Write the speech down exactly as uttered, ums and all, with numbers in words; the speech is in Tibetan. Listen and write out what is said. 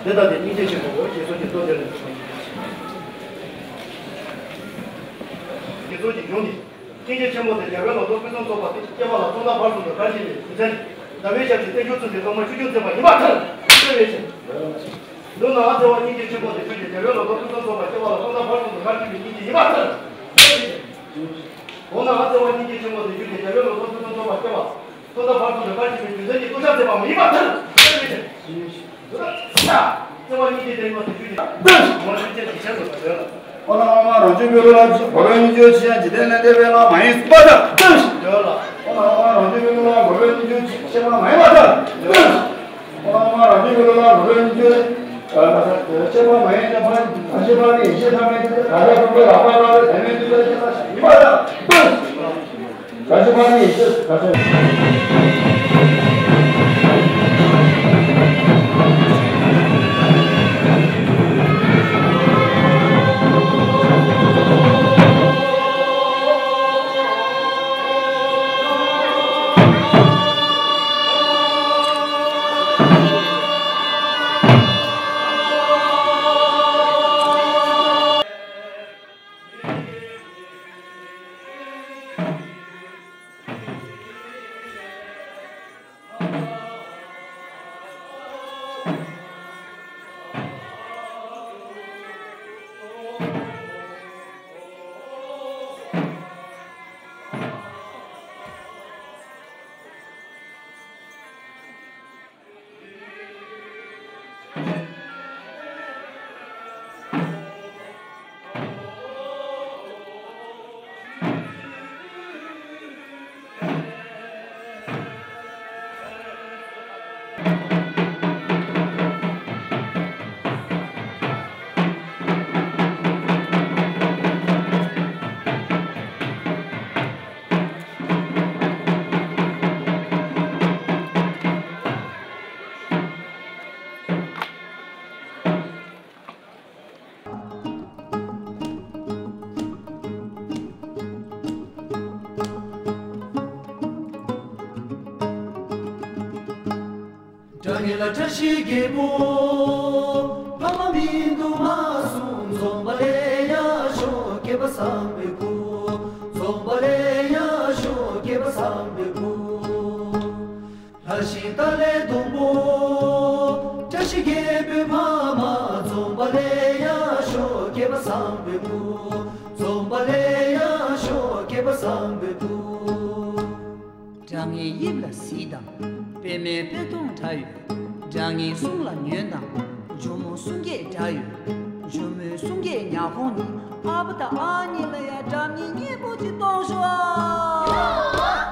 དེ་ལྟ་སྟེ་སྙིང་རྗེ་ཆེན་པོ་འོ་ཞེས་སོགས་ཀྱི་མདོ་དེ་ལས་གསུངས་པ་ཡིན། དེ་ཚོ་གི་གཞུང་ནི། སྙིང་རྗེ་ཆེན་པོ་དེ་རྒྱལ་བའི་ལོ་ཏོག་ཕུན་སུམ་ཚོགས་པ་སྟེ། སྐྱེ་བ་ལ་ཕུང་དང་བར་གསུམ་དུ་གར་ཆེན་པོའི་རྒྱུ་མཚན་ནི། ཟླ་བའི་ཞབས་ཀྱིས་བརྟན་བཞུགས་མཚུངས་པའི་ཐོག་མར་ཆོས་རྒྱུན་འཛིན་པ་ཡིན་པར་ཐལ། དཔེ་བཞིན། ལུང་ནའང་བརྩེ་བ་སྙིང་རྗེ་ཆེན་པོ་དེ་ཆོས་ཀྱི་རྒྱལ་བའི་ལོ་ཏོག་ཕུན་སུམ་ཚོགས་པ་སྐྱེ་བ་ལ་ཕུང་དང་བར་གསུམ་དུ་གར་ཆེན་པོའི་སྙིང་རྗེ་ཡིན་པར་ཐལ། དཔེ་བཞིན། འོ་ན་ཨ་བརྩེ་བ་སྙིང་རྗེ་ཆེན་པོ་དེ་རྒྱུད་ཀྱི་རྒྱལ་བའི་ལོ་ཏོག་ཕུན་སུམ་ཚོགས་པ་སྐྱེ་བ། ཐོག་མཐའ་བར་གསུམ་དུ་གར་ཆེན་པོའི་རྒྱུ་མཚན་གྱིས་ལྟོ་ཆས་མཛད་པའང་ཡིན་པར་ཐལ། དཔེ་བཞིན། བརྩེ་བ་སྙིང་རྗེ་དེ་ཡིན་པ་དེ་རྒྱུད་ཀྱི་ངོ་བོ་ཆོས་ཅན་གྱི་ཆེད་དུ་འདོད་ལ། འོ་ན་ཨ་མ་རང་བྱུང་བོད་ལུགས་ལ་གོ་བའི་སྙིང་རྗེ་ཆེ་ཡང་འཇིག་རྟེན་ལས་འདས་པའི་ལམ་མ་ཡིན་པར་ཐལ། འདོད་ལ། འོ་ན་ཨ་མ་རང་བྱུང་བོད་ལུགས་ལ་གོ་བའི་སྙིང་རྗེ་ཆེ་ཡང་མ་ཡིན་པར་ཐལ། འདོད་ལ། ཁོ་རང་མ་རང་བཞིན་ཀུན་ལ་རུ་རེན་ཉིད་ཀྱི་ཆེ་བ་མ་ཡིན་ཀྱང་ཕར་ག་ཤེད་པ་ནི་ཡེ་ཤེས་ཐ་མལ་གྱི་ག་ཤེད་ཀུན་པའི་ལག་པ་ལ་ལས་དེ་མེད་དུས་ལ་ཤེས་པ་ཞིག་ཡིན་པ་དང་། ག་ཤེད་པ་ནི་ཡེ་ཤེས་ག་ཤེད། སྒྲ་སྙན་ལ་བཀྲ་ཤིས་རྒྱལ་པོ། ཕ་མ་མིང་དུ་མ་གསུངས། འཛོམས་པ་ལ་ཡར་ཤོག་སྐྱེས་པ་བཟང་པོའི་བུ། འཛོམས་པ་ལ་ཡར་ཤོག་སྐྱེས་པ་བཟང་པོའི་བུ། ལྷ་ཞིང་རྟ་ལས་སྡོང་པོ། བཀྲ་ཤིས་རྒྱལ་པོའི་ཕ་མ། འཛོམས་པ་ལ་ཡར་ཤོག་སྐྱེས་པ་བཟང་པོའི་བུ། འཛོམས་པ་ལ་ཡར་ཤོག་སྐྱེས་པ་བཟང་པོའི་བུ། སྒྲ་སྙན་དབྱིབས་ལ་གཟིགས་དང་། པདྨའི་པད་སྡོང་འདྲ་ཡོད། སྒྲ་སྙན་གསུང་ལ་ཉོན་དང་། ཇོ་མོ་གསུང་སྐད་འདྲ་ཡོད། ཇོ་མོའི་གསུང་སྐད་ཉག་གོང་ནས། ཨ་ཕ་དང་ཨ་ནེ་ལ་ཡ་སྒྲ་སྙན་སྙན་པོ་ཅིག་གཏོང་ཤོག་ཨ།